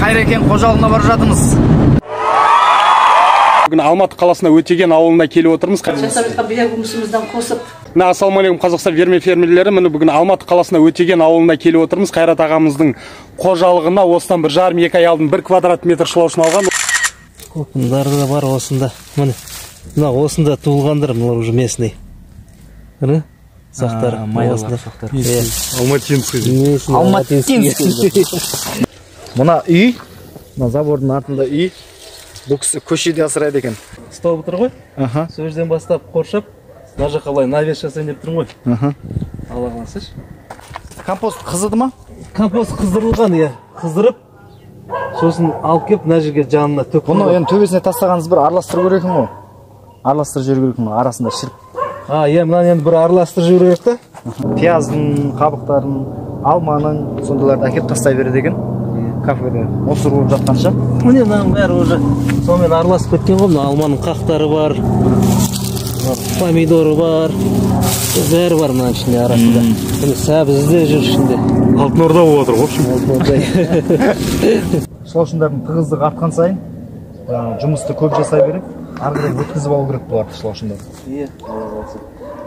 Қайрекен қожалығына бара жатырмыз. Бүгін Алматы қаласына Өтеген ауылына келіп отырмыз. Жасап жатқан биогумусымыздан қосып. Мына ассалаумағалейкум Қазақстан фермерлері, міне бүгін Алматы қаласына Өтеген ауылына келіп отырмыз. Қайрат ағамыздың қожалығына осыдан 1,5-2 ай алдын 1 квадрат метр шылаушын алған. Көпіндары да бар осында. Міне мына осында туылғандар, мыналар уже местный. Міне сақтар, майдалар сақтар. Алматинский. Алматинский. Мына үй, мына забордың артында үй. Бұл кісі көшеде асырайды екен. Столбы тұр ғой. Сол жерден бастап қоршап, мына жаққа былай навес жасайын деп тұрмын ғой. Алла қаласа. Компост қызыды ма? Компост қыздырылған, иә. Қыздырып, сосын алып келіп мына жерге жанына төкіп. Бұны енді төбесіне тастағаныңыз бір араластыру керек екен ғой. Араластырып жіберу керек екен, арасында шіріп. Иә, мынаны енді бір араластырып жіберу керек та. Пияздың қабықтарын, алманың сондайларды әкеліп тастай береді екен. Кафеде мусор болып жатқанша. Міне мынаның бәрі уже сонымен араласып кеткен ғой. Мына алманың қақтары бар, помидоры бар, бәрі бар мынаның ішінде арасында. Міне сәбізі де жүр ішінде. Алтын орда болып отыр, в общем. Алтын орда. Шылаушындардың тығыздығы артқан сайын жұмысты көп жасай беріп, ары қарай өткізіп алу керек бұларды шылаушындарды. Иә, алла қаласа.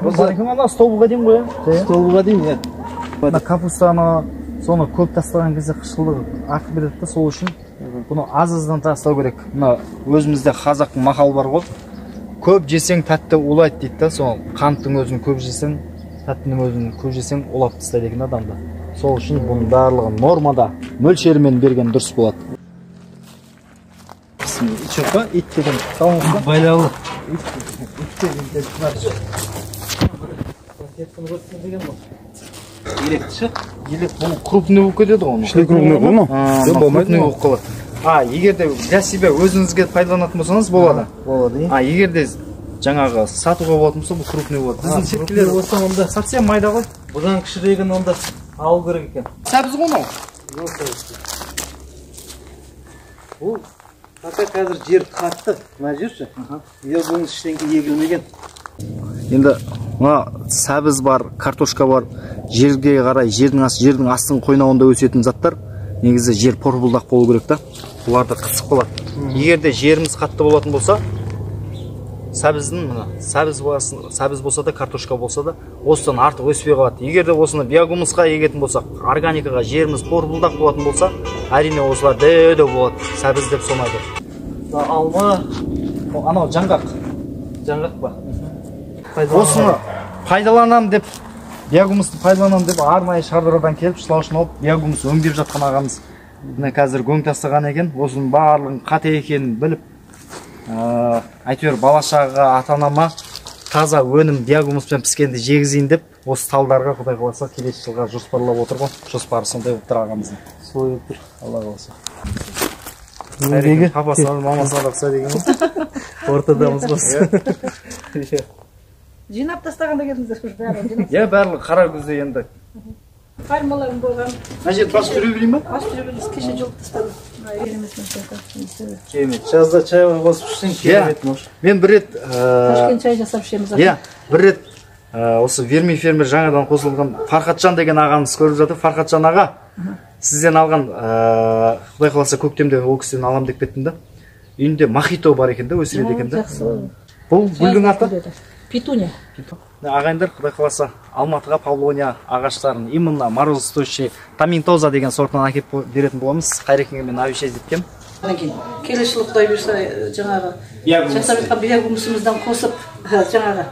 Осы ана столбыға дейін ғой, иә? Столбыға дейін, иә. Мына капустаны соны көп тастаған кезде қышқылдығы артып береді да, сол үшін бұны аз-аздан тастау керек. Мына өзімізде қазақтың мақалы бар ғой. Көп жесең тәтті улайды дейді да, сол қанттың өзін көп жесең, тәттінің өзін көп жесең улап тастайды екен адамды. Сол үшін бұның барлығы нормада, мөлшерімен берген дұрыс болады. Ит жоқ па? Ит деген салыңыз ба? Байлаулы. Ит деген деген бұл. Електі ше? Елек бұл крупный болып кетеді ғой. Ішінде крупный ғой мынау? Крупный болып қалады. Егер де для себя өзіңізге пайдаланатын болсаңыз болады. Болады. Егер де жаңағы сатуға болатын болса, бұл крупный болады. Біздің сеткелер болса онда совсем майда ғой. Бұдан кішірегін онда алу керек екен. Сәбіз ғой мынау? Жоқ, сәбіз. Бұл пока қазір жер қатты, мына жер ше. Биогумус ештеңе егілмеген. Енді мына сәбіз бар, картошка бар, жерге қарай, жердің астының қойнауында өсетін заттар, негізі жер порпылдақ болу керек та. Бұларды қысып қалады. Егер де жеріміз қатты болатын болса, сәбіздің мына сәбіз болса да, картошка болса да, осыдан артық өспей қалады. Егер де осыны биогумусқа егетін болсақ, органикаға жеріміз порпылдақ болатын болса, әрине осылар дәу-дәу болады. Сәбіз деп соны айтады. Алма, анау жаңғақ. Жаңғақ па? Осыны пайдаланам деп, биогумусты пайдаланам деп арнайы Шардарадан келіп, шылаушын алып, биогумус өңдеп жатқан ағамыз міне қазір көң тастаған екен. Осының барлығын қате екенін біліп, әйтеуір бала шағаға, ата-анама таза өнім биогумуспен піскенді жегізейін деп, осы талдарға Құдай қаласа келесі жылға жоспарлап отыр ғой. Жоспары сондай болып тұр ағамыздың. Солай болып тұр. Алла қаласа. Еңбегі папасына, мамасына да ұқсайды екен ғой. Ортадамыз ғой. Жинап тастағанда келдіңіздер уже бәрі. Иә, барлығы қара күзде енді. Пальмаларым болған. Мына жерді басып жүре берейін ба? Басып жүре беріңіз, кеше жұлып тастадым. Керемет. Жазда чай қосып ішсең керемет. Мен бір рет Ташкент чай жасап ішеміз. Иә, бір рет осы верми фермер жаңадан қосылған Фархатжан деген ағамыз көріп жатыр. Фархатжан аға, сізден алған, Құдай қаласа көктемде ол кісіден алам деп кеттім да. Үйінде мохито бар екен да, өсіреді екен да. Жақсы. Бұл гүлдің аты? Петуния. Ағайындар, Құдай қаласа Алматыға павлония ағаштарын, именно морозостойчий томинтоза деген сортынан әкеліп беретін боламыз. Қайрекеңе мен обещать еткем. Келесі жылы Құдай бұйырса жаңағы жасап жатқан биогумусымыздан қосып, жаңағы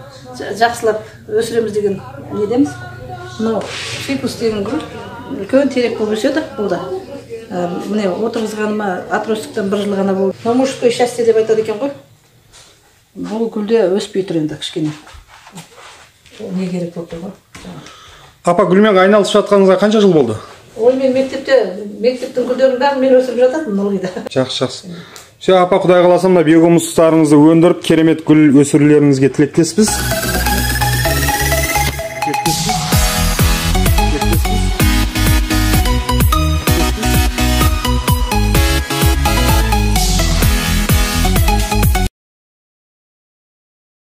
жақсылап өсіреміз деген недеміз. Мынау фикус деген гүл үлкен терек болып өседі бұл да. Міне отырғызғаныма отростықтан бір жыл ғана болды. Мынау мужское счастье деп айтады екен ғой. Бұл гүлде өспей тұр енді кішкене. Не керек болып тұр ғой. Апа, гүлмен айналысып жатқаныңызға қанша жыл болды? Ой, мен мектептің гүлдерін бәрін мен өсіріп жататынмын ылғи да. Жақсы, жақсы. Все, апа, Құдай қаласа мына биогумустарыңызды өндіріп, керемет гүл өсірулеріңізге тілектеспіз.